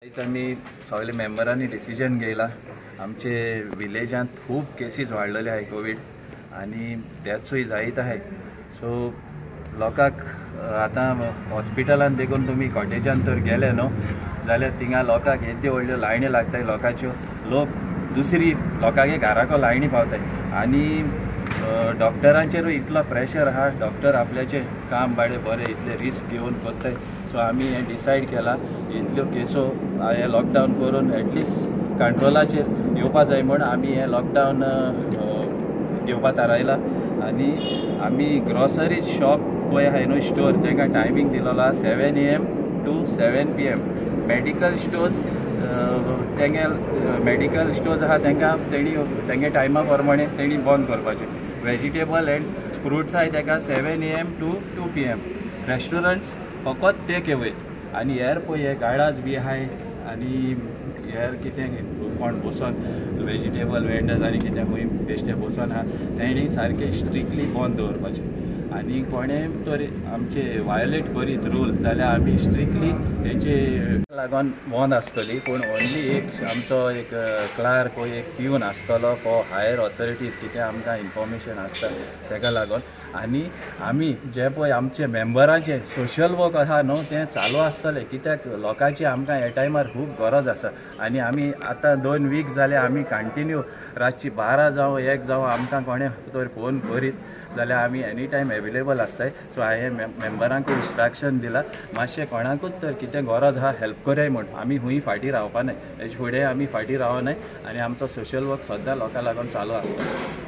आयज आमी सगळे मेंबरांनी डिसिजन घेयला. आमचे विलेजांत खूब केसीस वाडलेले आहाय कोवीड आनी डेथ्सूय जायत आहाय. सो लोकांक आतां हॉस्पिटलान देखून तुमी कॉटेजान तर गेले न्हू जाल्यार थिंगा लोकांक येद्यो व्हडल्यो लायनी लागताय लोकांच्यो. लोक दुसरी लोकांगे घराको लायनी पावताय आनी डॉक्टरांचेरूय इतलो प्रेशर आहा. डॉक्टर आपल्याचें काम बाडे बरें इतलें रिस्क घेवन करताय. सो आमी हें डिसायड केलां इतल्यो केसो हें लॉकडावन करून एटलिस्ट कंट्रोलाचेर येवपा जाय म्हूण आमी हें लॉकडावन घेवपा थारायलां. आनी आमी ग्रॉसरी शॉप पळय आहाय न्हू स्टोर तांकां टायमींग दिलेलो आहा 7 AM to 7 PM. Medical stores तेंगे मेडिकल स्टोर्स आहा तांकां तेणी तेंगे टायमा प्रमाणे तेणी बंद करपाचें. वेजिटेबल एंड फ्रुट्स आहाय ताका 7 AM to 2 PM. Restaurants फकत टेक एवे. आनी हेर पळय हे गार्डास बी आहाय आनी हेर कितें कोण बसोन वेजिटेबल वेंडर्स आनी कितें खंय बेश्टे बसोन आहा तेणी सारकें स्ट्रिक्टली बंद दवरपाचें. आनी कोणें तर आमचे वायोलेट करीत रूल जाल्यार आमी स्ट्रिक्टली तेंचे लागून बंद आसतली. पूण ओन्ली एक आमचो एक क्लार्क वो एक पिवन आसतलो फॉर हायर ऑथॉरिटीज कितें आमकां इन्फॉर्मेशन आसता तेका लागून. आनी आमी जें पळय आमचे मेंबरांचें सोशल वर्क आसा न्हू तें चालू आसतलें कित्याक लोकांची आमकां ह्या टायमार खूब गरज आसा. आनी आमी आतां 2 वीक जाले आमी कंटिन्यू रातची 12 जावं 1 जावं आमकां कोणें तर फोन करीत जाल्यार आमी एनी टायम एवेलेबल आसताय. सो हांवें मेंबरांकूय इन्स्ट्रक्शन दिलां मातशें कोणाकूच तर कितें गरज आहा हेल्प कराय म्हूण. आमी खूंय फाटीं रावपा नाय, हेजे फुडें आमी फाटीं रावनाय आनी आमचो सोशल वर्क सद्दां लोकां लागून चालू आसता.